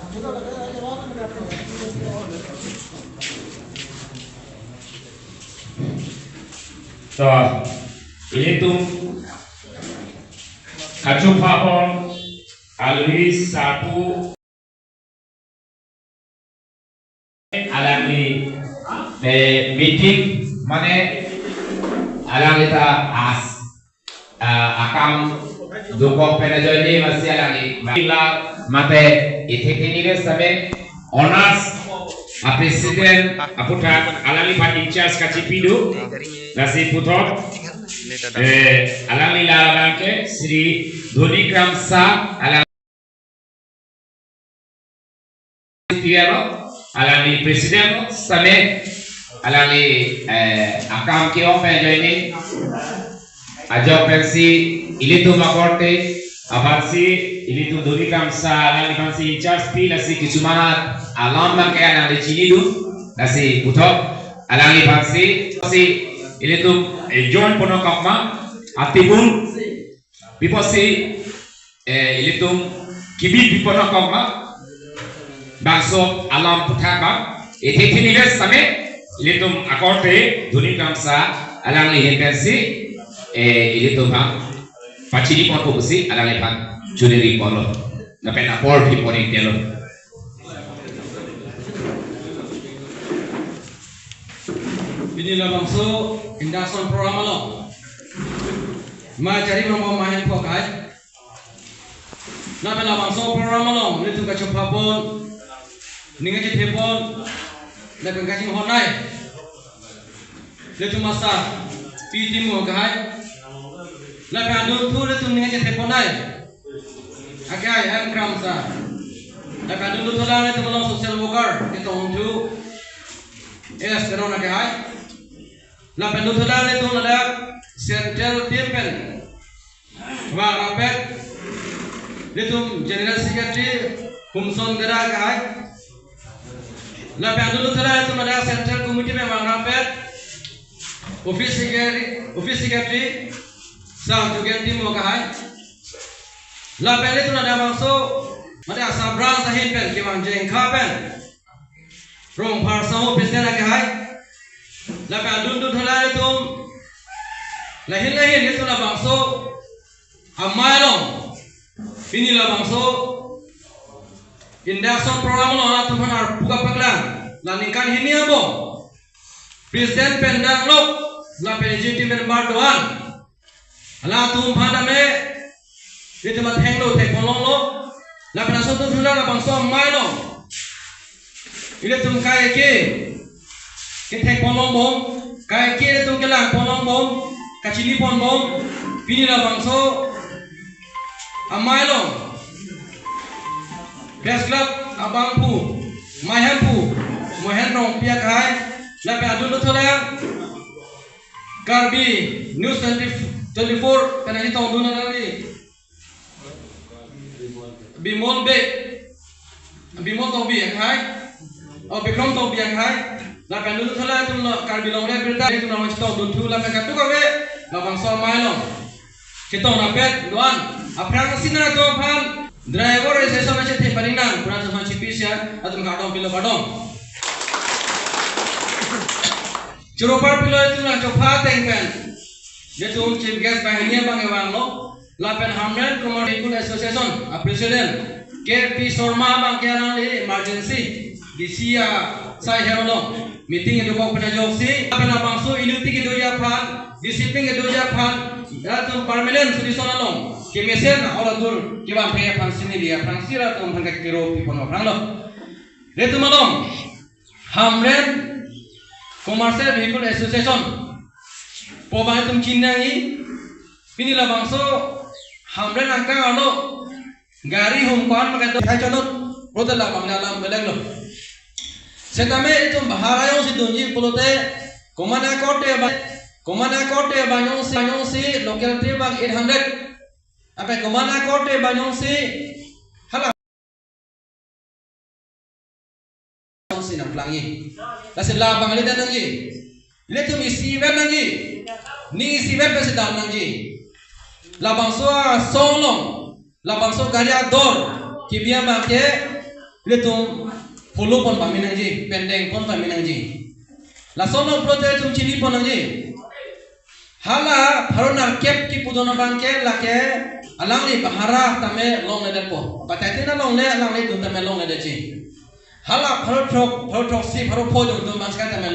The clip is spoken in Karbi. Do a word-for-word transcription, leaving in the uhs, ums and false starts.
So, ilitum kachupha pon aluhi sapu alangli, eh, meeting mane alangli ta as, ah, akam dokok pen ajoine masi alangli la mate ithek tini le same honors a president aputhak alangliphan in charge kachipi do, lasi puthot, eh, alangli la abang ke Shri Dhoni Kramsa alang T R o, alangli president o, same alangli, eh, akam ke-ong pen ajoine ajok pensi ilitum akorte aphansi ilitum Dhoni Kramsa alangliphansi in charge pi, lasi kichumanat alam abang ke alangli chinidun, lasi puthot alangliphansi si ilitum, eh, join ponpo kama atibun piposi, eh, ilitum kibi piponpo kama bangso alam aputhak abang. Ithek tini le same ilitum akorte Dhoni Kramsa alangli ahin pensi, eh, ilitum abang pachini ponpo pusi alangliphan chuniri ponlo. Lapen apor pi pon-ik telo. Pini labangso induction program along ma chari mama mahen phok hai. Lapen labangso program along ilitum kachupha pon, ning kachethe pon, lapen kachinghon nai ilitum asa P T Timung akehai. Lapen adunthu ilitum ning kachethe pon nai akehai M Kramsa. Lapen adunthu la ilitum along social worker ketongthu S Teron akehai. Lapen adunthu la ilitum ladak central team pen vang rapet ilitum General Secretary Humson Dera akehai. Lapen adunthu la ilitum ladak Central Committee pen vang rapet Office Secretary, Office Secretary Sir Jugen Timung akehai. Lapen ilitum ladak bangso mate asa branch ahin pen kevang Jengkha pen Rongphar Sahu president akehai. Lapen adunthu la ilitum lahin lahin ilitum labangso amei along pini labangso induction program along halatum aphan arpu kapaklang, la ningkan hini abang president pen danglo, lapen executive member do-an, halatum aphan tame ilitum athenglo thekponlonglo. Lapen laso atum thulang labangso amei along ilitum kaike kethekponlongbom, kaike ilitum kelangponlongbom, kachiniponbom. Pini labangso amei along Press Club abangphu, mei hemphu Mohen Rongpi akehai. Lapen adunthu la Karbi News twenty, twenty-four pen chetongdun alangli Bimol Bey, Bimol Tokbi akehai, o Bikrom Tokbi akehai. Lapen adunthu la ilitum lo Karbi Longri Abirta ilitum along chetongdunthu, lapen kadokave labangso amei along chetong rapet do-an aphrangsi nangtum aphan driver registration achethe paning nang pu nangtum aphan chipi sia, latum kardom pilo, kardom. Choro parpilo ilitum la chopha ateng pen ilitum chief guest banghini abang kevanglo. Lapen Hamren Commercial Vehicle Association a president K P Sharma abang ke alangli emergency D C asai hem along meeting dokok pen ajoksi, lapen labangso unity kedoji aphan, discipline kedoji aphan, latum permanent solution along kemesen ahol atur kevang thek aphansi neli aphrangsi latum aphan kachoro pipon aphranglo. Ilitum along Hamren Commercial Vehicle Association pu abang itum chinine nangji. Pini labangso Hamren angkang arlo gari hum ko-an ma kedo hai chonot pulote labang alam belenglo. Setame itum bahar ayong si dunji pulote, komat akorte abang, komat akorte abang jongsi, jongsi local trip abang eight hundred. Ape komat akorte abang jongsi hala si nangplangji. Lasi labang le dan nangji. Ilitum isi vet nangji. Ning isi vet pensi dam nangji. Labangso asong along, labangso gari ador kebi abang ke Ilitum follow pon pame nangji, pendeng pon pame nangji. Lason lo pulote itum chini pon nangji. Hala pharo nerkep kipudun abangke lake alangli bahara tame longledetpo. Pataitin alongle, alanglidun tame longledetji. Hala pharo throk, pharo throksi, pharo pho dundun abangke tame